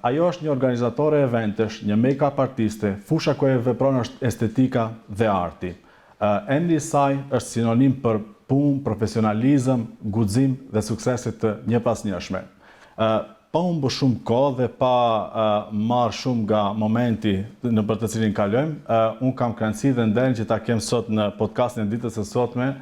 Ajo është një organizatore eventesh, një make-up artiste, fusha ku ajo vepron është estetika dhe arti. Emri i saj është sinonim për punë, profesionalizëm, guxim dhe suksese të njëpasnjëshme. Pa humbur shumë kohë dhe pa marrë shumë nga momenti nëpër të cilin kalojmë, unë kam kënaqësi dhe nderin që ta kem sot në podcastin e ditës së sotme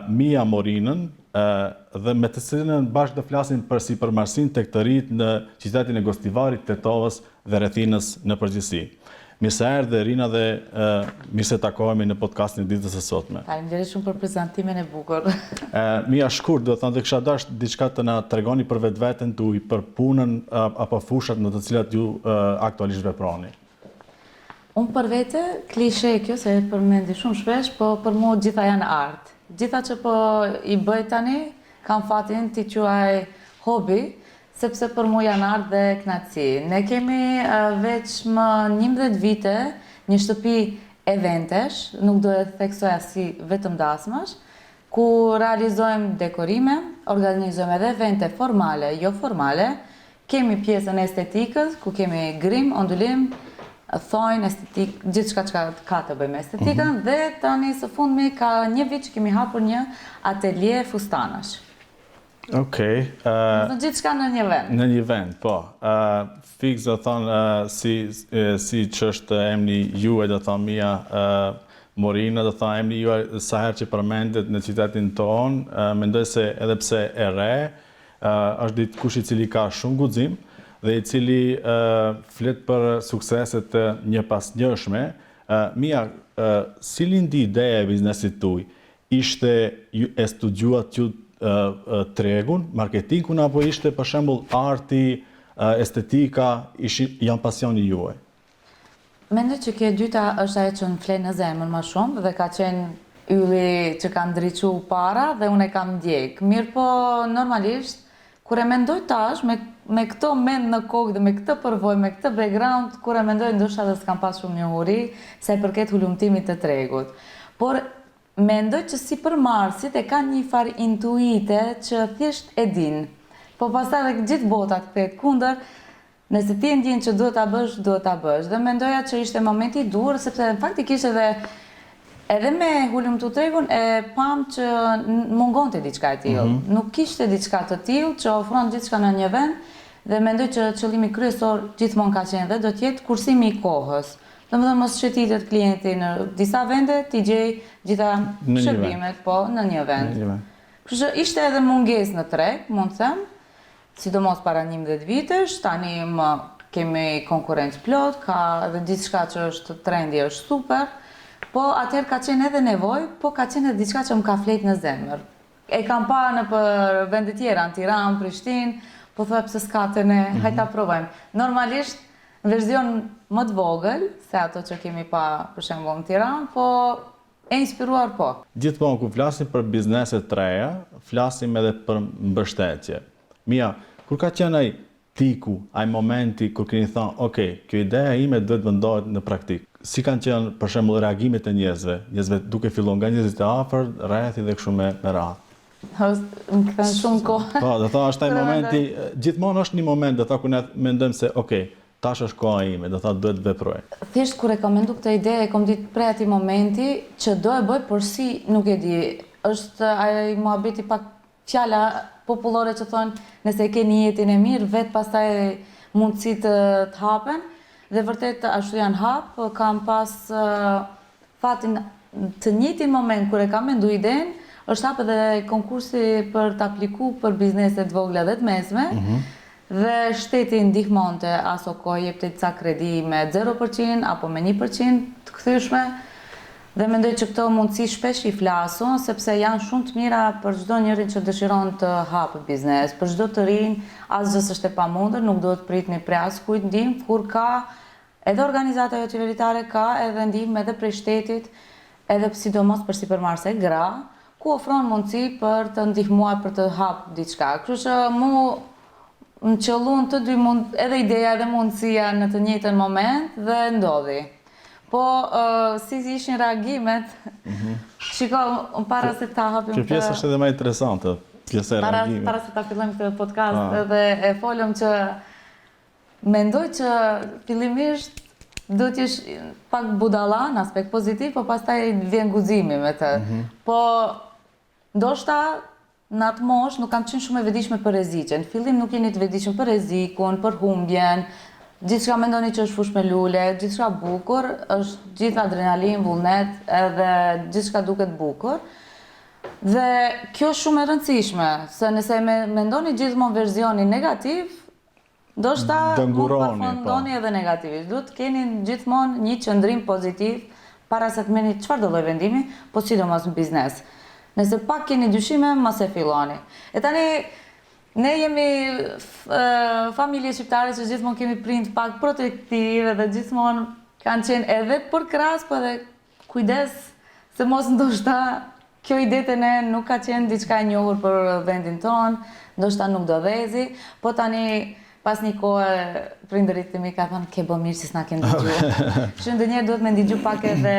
Mia Morinën dhe me të cilën bashkë do flasim për sipërmarrësinë tek të rinjtë në qytetin e Gostivarit, Tetovës dhe rrethinës në përgjithësi. Mirë se erdhe Rina dhe mirë se takohemi në podcastin e ditës së sotme. Faleminderit shumë për prezantimin e bukur. Mia shkurt, do të thonë, do kisha dashur diçka të na tregoni për vetveten tuaj, për punën apo fushat në të cilat ju aktualisht veproni. Unë për vete, klishe kjo se e përmendi shumë shpesh, po për mua gjitha janë art. Gjitha që po i bëj tani, kam fatin t'i quaj hobi, sepse për mua janë art dhe kënaqësi. Ne kemi veç më 11 vite një shtëpi eventesh, nuk do e theksoja si vetëm dasmash, ku realizojmë dekorime, organizojmë edhe evente formale, jo formale, Kemi pjesën e estetikës, ku kemi grim, ondulim, thonj, estetikë, gjithçka që ka të bëjë me estetikën mm -hmm. dhe tani së fundmi ka një vit që kemi hapur një atelie fustanash. Okej. Okay, uh, Në gjithçka në një vend. Në një vend, po. Uh, fiks do thonë uh, si si që është emri juaj do thonë Mia uh, Morina do thonë emri juaj sa herë që përmendet në qytetin tonë, uh, mendoj se edhe pse e re, Është dikush i cili ka shumë guxim dhe i cili flet për suksese të njëpasnjëshme. Mia, si lindi ideja e biznesit tuaj? Ishte e studiuat ju tregun, marketingun apo ishte për shembull arti, estetika, ishin janë pasioni juaj? Mendoj që kjo e dyta është ajo që më fle në zemër më shumë dhe ka qenë ylli që ka ndriçu para dhe unë e kam ndjek. Mirëpo, normalisht, kur e mendoj tash, me, me këto mend në kokë dhe me këtë përvojë, me këtë background, kur e mendoj ndoshta edhe s'kam pas shumë njohuri sa i përket hulumtimit të tregut. Por mendoj që sipërmarrësit e kanë një farë intuite që thjesht e dinë. Po pastaj edhe gjithë bota të kthehet kundër, Nëse ti e ndjen që duhet ta bësh, duhet ta bësh. Dhe mendoja që ishte momenti i duhur, sepse faktikisht edhe edhe me hulumtu tregun e pamë që mungonte diçka e tillë. Mm -hmm. Nuk kishte diçka të tillë që ofron gjithçka në një vend dhe mendoj që qëllimi kryesor gjithmonë ka qenë dhe do të jetë kursimi i kohës. Domethënë mos shëtitet klienti në disa vende, t'i gjejë gjitha shërbimet, po, në një vend. Në një vend. Kështu që ishte edhe mungesë në treg, mund të them, Sidomos para 11 vitesh, tani më kemi konkurrencë plot, ka edhe diçka që është trendi është super, po atëherë ka qenë edhe nevojë, po ka qenë edhe diçka që më ka flejt në zemër. E kam pa nëpër vende tjera, në Tiranë, Prishtinë, po thoja pse s'ka te ne, mm -hmm. hajt ta provojmë. Normalisht, në verzion më të vogël, se ato që kemi pa për shembull në Tiranë, po E inspiruar po. Gjithmonë kur flasim për biznese të reja, flasim edhe për mbështetje. Mia, kur ka qenë ai tiku, ai momenti kur keni thënë, ok, kjo ideja ime duhet të vendohet në praktikë. Si kanë qenë për shembull reagimet e njerëzve, njerëzve duke filluar nga njerëzit e afërt, rrethi dhe kështu me me radhë. Më kthen shumë kohë. Po, do thonë është ai momenti, gjithmonë është një moment, do thonë kur ne mendojmë se ok, Tash është koha ime, do thotë duhet të veproj. Thjesht kur e kam mendu këtë ide e kam ditë prej atij momenti që do e bëj por si nuk e di. Është ai muhabeti pak fjala popullore që thonë nëse e ke nijetin e mirë vetë pastaj mundësitë të hapen dhe vërtet ashtu janë hap, kam pas fatin të njëjtin moment kur e kam mendu idenë, është hap edhe konkursi për të apliku për biznese të vogla dhe të mesme, mm -hmm. dhe shteti ndihmonte aso kohë jepte ca kredi me 0% apo me 1% të kthyeshme, dhe mendoj që këto mundësi shpesh i flasun, sepse janë shumë të mira për çdo njërin që dëshiron të hapë biznes, për çdo të rin, asgjë s'është e pamundur, nuk duhet pritni prej askujt ndihmë, kur ka Edhe organizata joqeveritare ka edhe ndihmë edhe prej shtetit, edhe sidomos për sipërmarrëse gra, ku ofron mundësi për të ndihmuar për të hap diçka. Kështu që mu më qëllun të dy mund, edhe ideja edhe mundësia në të njëjtën moment dhe ndodhi. Po, uh, si ishin reagimet, mm -hmm. shiko, para se ta hapim këtë... Kjo pjesë është edhe më interesante, pjesa e reagimit. Para se ta fillojmë këtë podcast, ah. edhe e folëm që. Mendoj që fillimisht duhet të jesh pak budalla në aspekt pozitiv, po pastaj vjen guximi me të. Mm -hmm. Po ndoshta në atë moshë nuk kam qenë shumë e vetëdijshme për rreziqe. Në fillim nuk jeni të vetëdijshëm për rrezikun, për humbjen, gjithçka mendoni që është fushë me lule, gjithçka bukur, është gjithë adrenalinë, vullnet, edhe gjithçka duket bukur. Dhe kjo është shumë e rëndësishme, se nëse mendoni gjithmonë versionin negativ, Ndoshta mund të përfundoni po. edhe negativisht. Duhet të keni gjithmonë një qëndrim pozitiv para se të merrni çfarëdo lloj vendimi, po sidomos në biznes. Nëse pak keni dyshime, mos e filloni. E tani ne jemi familje shqiptare që gjithmonë kemi prind pak protektiv edhe gjithmonë kanë qenë edhe përkrahës, po edhe Kujdes, se mos ndoshta kjo ide te ne nuk ka qenë diçka e njohur për vendin tonë, ndoshta nuk do dhezi, po tani pas një kohe prindërit e mi kanë thënë ke bë mirë që s'na ke ndigju. Kështu ndonjëherë duhet me ndigju pak edhe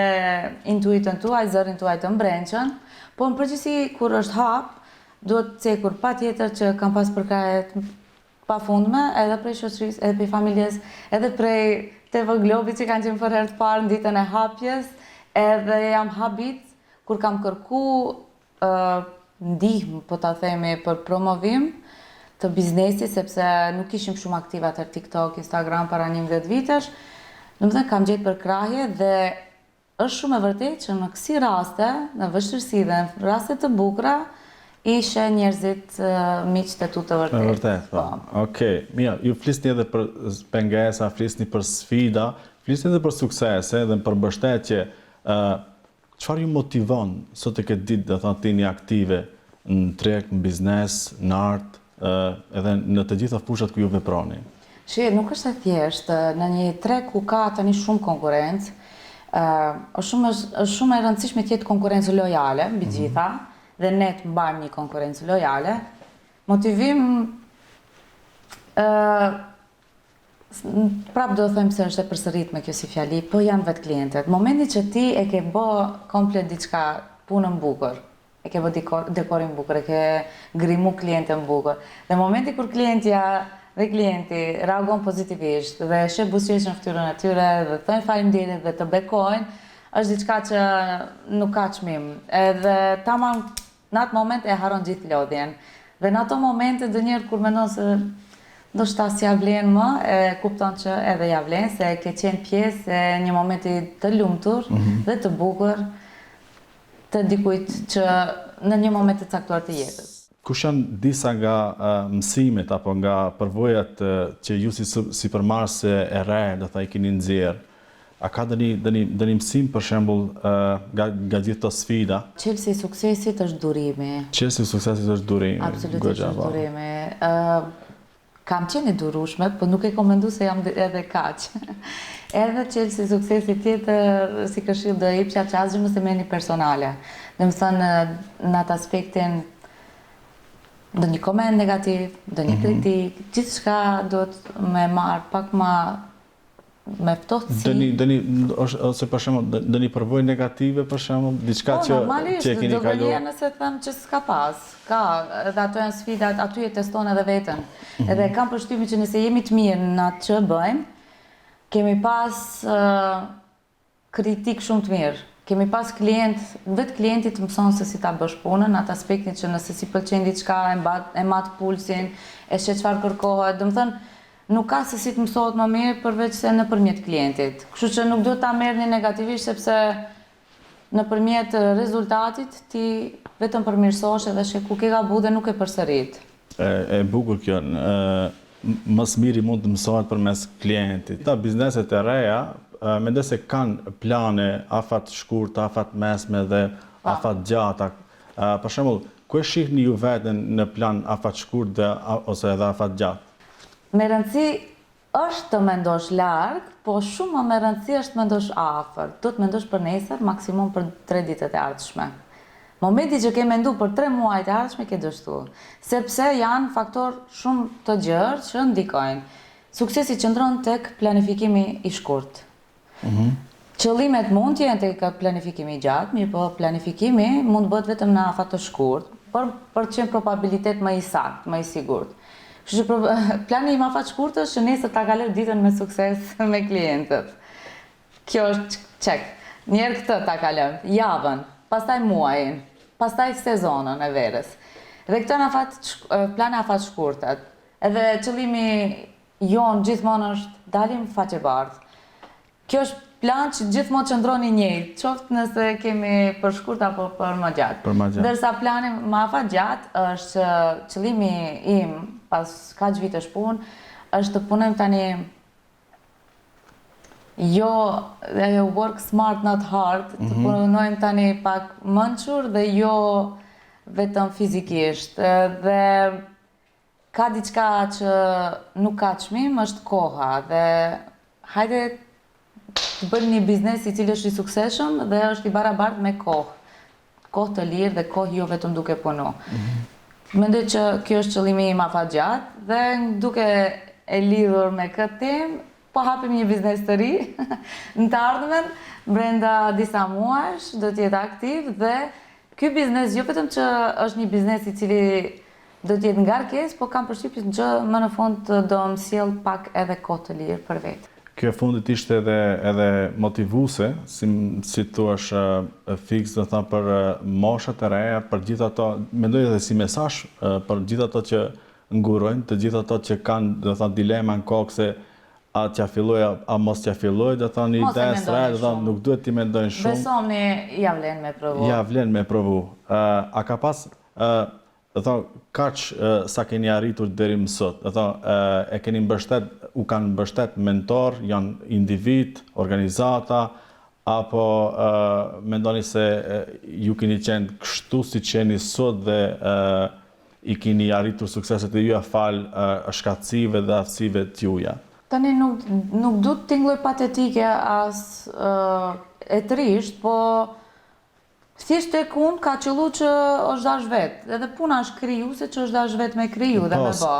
intuitën tuaj, zërin tuaj të mbrendshëm, po në përgjithësi kur është hap, duhet cekur patjetër që kam pas përkrahje pafundme edhe prej shoqërisë, edhe prej familjes, edhe prej TV Globit që kanë qenë për herë të parë në ditën e hapjes, edhe jam habit kur kam kërku uh, ndihmë, po ta themi, për promovim të biznesit, sepse nuk ishim shumë aktiv atëherë TikTok, Instagram para 11 vitesh, domethënë kam gjetë përkrahje dhe Është shumë e vërtetë që në kësi raste, në vështirësi dhe në raste të bukura, i sheh njerëzit miqtë e tu të vërtetë. E vërtetë, po. po. Okej, mirë, ju flisni edhe për pengesa, flisni për sfida, flisni edhe për suksese dhe për mbështetje. Ë çfarë ju motivon sot e këtë ditë, do thotë të jeni aktive në treg, në biznes, në art, edhe në të gjitha fushat ku ju veproni? Shih, nuk është e thjeshtë, në një treg ku ka tani shumë konkurrencë, është shumë është shumë e rëndësishme të jetë konkurrencë lojale mbi të mhm. gjitha dhe ne të mbajmë një konkurrencë lojale. Motivim ë prap do të them se është e përsëritme kjo si fjali, po janë vetë klientët. Momenti që ti e ke bë komplet diçka punën bukur, e ke bë dekorin bukur, e ke grimu klienten bukur. Dhe momenti kur klientja dhe klienti reagon pozitivisht dhe e sheh buzëqeshjen në fytyrën e tyre dhe thonë faleminderit dhe të bekojnë, është diçka që nuk ka çmim. Edhe tamam në atë moment e harron gjithë lodhjen. Dhe në ato momente ndonjëherë kur mendon se ndoshta s'ja vlen më, e kupton që edhe ja vlen se ke qenë pjesë e një momenti të lumtur mm -hmm. dhe të bukur të dikujt që në një moment të caktuar të jetës. Kush janë disa nga mësimet apo nga përvojat që ju si sipërmarrëse e re, do tha i keni nxjerrë? A ka ndonjë ndonjë ndonjë mësim për shembull nga nga gjithë këto sfida? Çelësi i suksesit është durimi. Çelësi i suksesit është durimi. Absolutisht është po. durimi. Ë Kam qenë e durueshme, po nuk e kom mendu se jam edhe kaq. Edhe çelësi i suksesit tjetër si këshillë do e jepja që asgjë mos e merrni personale. Domethënë në atë aspektin ndonjë koment negativ, ndonjë mm -hmm. kritikë, gjithçka duhet me marr pak ma me ftohtësi. Ndonjë ndonjë ose për shembull ndonjë përvojë negative për shembull, diçka po, që që e keni kaluar. Po, normalisht, nëse them që s'ka pas. Ka, edhe ato janë sfidat, aty e teston edhe veten. Mm -hmm. Edhe kam përshtypjen që nëse jemi të mirë në atë që bëjmë, kemi pas uh, Kritikë shumë të mirë. Kemi pas klient, vetë klienti të mëson se si ta bësh punën, në atë aspektin që nëse s'i pëlqen diçka e mbat, e mat pulsin, e sheh çfarë kërkohet, domethënë nuk ka se si të mësohet më mirë përveç se nëpërmjet klientit. Kështu që nuk duhet ta merrni negativisht sepse nëpërmjet rezultatit ti vetëm përmirësohesh edhe sheh ku ke gabu dhe nuk e përsërit. E, e bukur kjo. Më së miri mund të mësohet përmes klientit. Këta bizneset e reja, mendoj se kanë plane afatshkurta, afatmesme dhe po. afatgjata. Për shembull, ku e shihni ju veten në plan afatshkurt dhe ose edhe afatgjatë? Me rëndësi Është të mendosh larg, po shumë më me rëndësi është të mendosh afër. Duhet të mendosh për nesër, maksimum për tre ditët e ardhshme. Momenti që ke mendu për tre muajt e ardhshme ke dështu. Sepse janë faktorë shumë të gjerë që ndikojnë. Suksesi qëndron tek planifikimi i shkurt. Qëllimet mund të jenë tek planifikimi i gjatë, mirëpo planifikimi mund të bëhet vetëm në afat të shkurt, për për të qenë probabilitet më i saktë, më i sigurt. Kështu që plani im afatshkurt është që nesër ta kaloj ditën me sukses me klientët. Kjo është check. Njëherë këtë ta kalojmë, javën, pastaj muajin, pastaj sezonën e verës. Dhe këto janë afat, plane afatshkurta. Edhe qëllimi jonë gjithmonë është dalim faqebardhë. Kjo është plan që gjithmonë qëndron i njëjtë, qoftë nëse kemi për shkurt apo për më gjatë. Për më gjatë. Ndërsa plani më afatgjatë është që qëllimi im pas kaq vitesh punë është të punojmë tani jo ajo work smart not hard, të mhm. punojmë tani pak mençur dhe jo vetëm fizikisht. Dhe ka diçka që nuk ka çmim, është koha dhe hajde të bëjmë një biznes i cili është i suksesshëm dhe është i barabartë me kohë. Kohë të lirë dhe kohë jo vetëm duke punu. Mm -hmm. Mendoj që kjo është qëllimi im afatgjatë dhe duke e lidhur me këtë temë, po hapim një biznes të ri në të ardhmen, brenda disa muajsh do të jetë aktiv dhe ky biznes jo vetëm që është një biznes i cili Do të jetë ngarkesë, po kam përshtypjen që më në fund do më sjellë pak edhe kohë të lirë për vete. Kjo e fundit ishte edhe edhe motivuese, si si të thuash fiks do të thënë për moshat e reja, për gjithë ato, mendoj edhe si mesazh për gjithë ato që ngurrojnë, të gjithë ato që kanë do të thënë dilema në kokë se a t'ja filloj a mos t'ja filloj, do të thënë ide së do të thënë nuk duhet t'i mendojnë shumë. Besomni, ja vlen me provu. Ja vlen me provu. A ka pas Do thonë, kaq sa keni arritur deri më sot, do thonë, e keni mbështet, u kanë mbështet mentor, janë individ, organizata, apo mendoni se ju keni qenë kështu siç jeni sot dhe i keni arritur sukseset e juaja falë shkathtësive dhe aftësive të juaja? Tani nuk nuk du të tingëlloj patetike as e trishtë, po Thjesht tek unë ka qëllu që është dashtë vetë, edhe puna është krijuese që është dashtë vetë me kriju dhe me ba.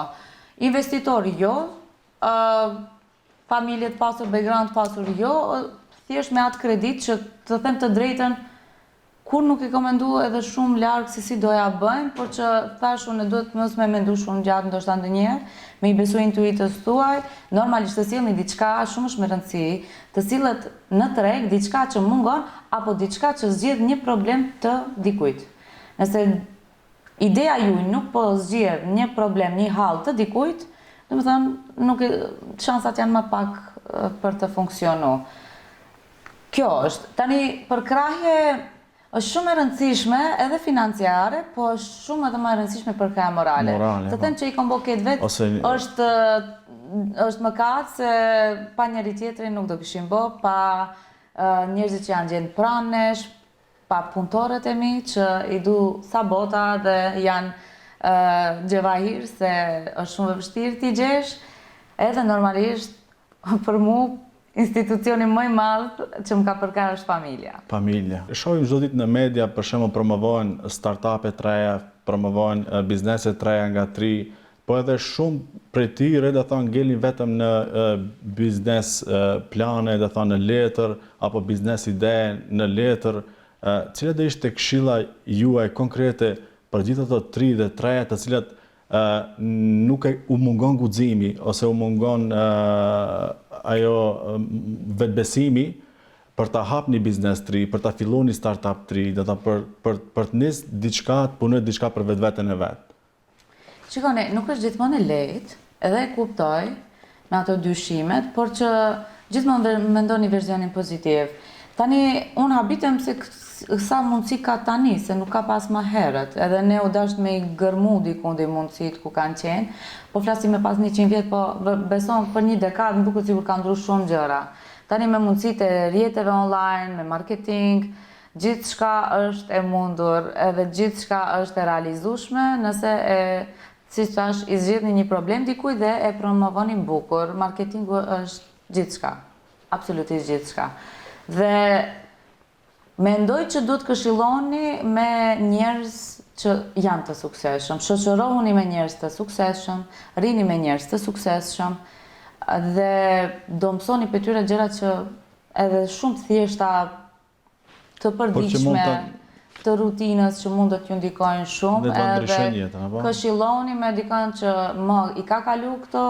Investitor jo, familje të pasur, background të pasur jo, thjesht me atë kredit që të them të drejtën, kur nuk e kom mendu edhe shumë larg se si do ja bëjmë, por që thash unë duhet mos me mendu shumë gjatë ndoshta ndonjëherë, me i besu intuitës tuaj, normalisht të sillni diçka shumë është me rëndësi, të sillet në treg diçka që mungon apo diçka që zgjidh një problem të dikujt. Nëse ideja juaj nuk po zgjidh një problem, një hall të dikujt, domethënë nuk e, shansat janë më pak për të funksionu. Kjo është. Tani përkrahje është shumë e rëndësishme edhe financiare, po është shumë edhe më e rëndësishme përkrahja morale. Morale, Të them po. që i kom bo këtë vet, Ose është është mëkat se pa njëri tjetrin nuk do kishim bo, pa njerëzit që janë gjenë pranë nesh, pa punëtorët e mi që i du sa bota dhe janë xhevahir se është shumë e vështirë t'i gjesh, edhe normalisht për mu Institucioni më i madh që më ka përkrah është familja. Familja. Shohim çdo ditë në media, për shembull promovohen startup-e të reja, promovohen biznese të reja nga të rinj, po edhe shumë prej tyre, do thonë, ngelin vetëm në biznes plane, do thonë në letër apo biznes ide në letër. Cila do ishte këshilla juaj konkrete për gjithë ato të rinj dhe të reja të cilat nuk e u mungon guximi ose u mungon ajo vetëbesimi për ta hap një biznes të ri, për ta fillu një startup të ri, do të për për për të nis diçka, të punoj diçka për vetveten e vet. Shikoni, nuk është gjithmonë e lehtë, edhe e kuptoj me ato dyshimet, por që gjithmonë mendoni versionin pozitiv. Tani, unë habitem se sa mundësi ka tani, se nuk ka pas më herët, edhe ne u dasht me i gërmu dikundi mundësit ku kanë qenë, po flasim me pas 100 vjet, po beson për një dekadë, më duket sikur ka ndru shumë gjëra. Tani me mundësitë e rrjeteve online, me marketing, gjithçka është e mundur, edhe gjithçka është e realizueshme nëse e Siç thash, i zgjidhni një problem dikujt dhe e promovoni bukur. Marketingu është gjithçka. Absolutisht gjithçka. Dhe mendoj që duhet këshilloni me njerëz që janë të suksesshëm. Shoqërohuni me njerëz të suksesshëm, rrini me njerëz të suksesshëm dhe do mësoni prej tyre gjëra që edhe shumë të thjeshta të përditshme. të rutinës që mund të ju ndikojnë shumë Dhe të ndryshojnë jetën, apo? Këshilloni me dikën që më i ka kalu këto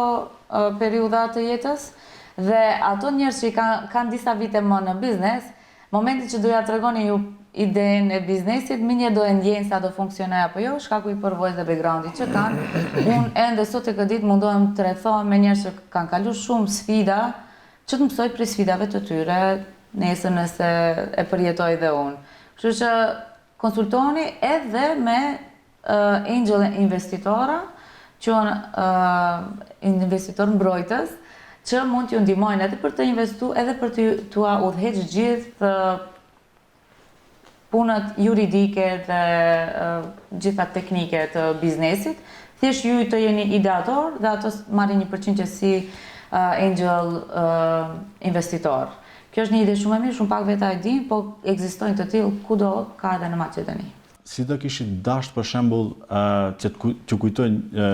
periudha të jetës dhe ato njerëz që i kanë kanë disa vite më në biznes, momentin që do ja tregoni ju idenë e biznesit, menjëherë do e ndjejnë sa do funksionojë apo jo, shkaku i përvojës dhe backgroundit që kanë. Unë ende sot e këtë ditë mundohem të rrethohem me njerëz që kanë kalu shumë sfida, që të mësoj prej sfidave të tyre, nesër nëse e përjetoj dhe unë. Kështu që konsultoheni edhe me uh, angel investitora, që janë uh, investitor mbrojtës, që mund t'ju ndihmojnë edhe për të investu, edhe për të t'ua udhëheq gjithë uh, punët juridike dhe uh, gjitha teknike të biznesit. Thjesht ju të jeni ideator dhe ato marrin një përqindje si uh, angel uh, investitor. Kjo është një ide shumë e mirë, shumë pak veta e din, po ekzistojnë të tillë kudo ka edhe në Maqedoni. Si do kishit dasht për shembull që të t'ju kujtojnë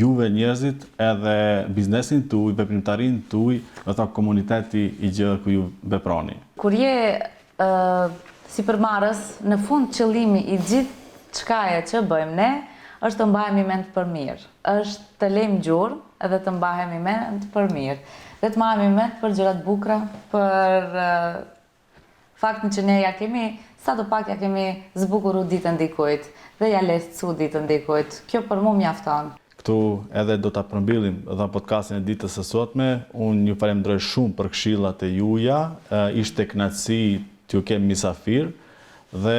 juve njerëzit edhe biznesin tuaj, veprimtarinë tuaj, do të thotë komuniteti i gjerë ku ju veproni? Kur je sipërmarrës, në fund qëllimi i gjithçkaje që bëjmë ne është të mbahemi mend për mirë, është të lejmë gjurmë edhe të mbahemi mend për mirë dhe të mbahemi mend për gjëra të bukura, për faktin që ne ja kemi sado pak ja kemi zbukuru ditën dikujt dhe ja lehtësu ditën dikujt. Kjo për mu mjafton. Këtu edhe do ta përmbyllim dhe podcastin e ditës së sotme. Unë ju falenderoj shumë për këshillat e juaja. Ishte kënaqësi t'ju kem mysafir dhe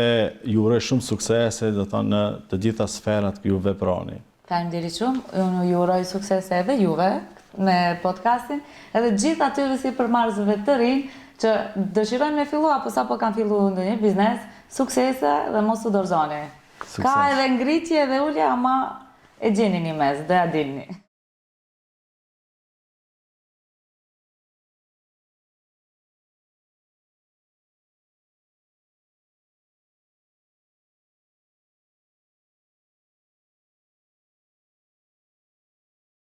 ju uroj shumë suksese, do thonë në të gjitha sferat ku ju veproni. Faleminderit shumë. Unë ju uroj suksese edhe juve me podcastin, edhe gjithë atyre sipërmarrësve të rinj që dëshirojnë me fillu apo sapo kanë fillu ndonjë biznes, suksese dhe mos u dorëzoni. Sukses. Ka edhe ngritje edhe ulje, ama e gjeni një mes, do ja dilni.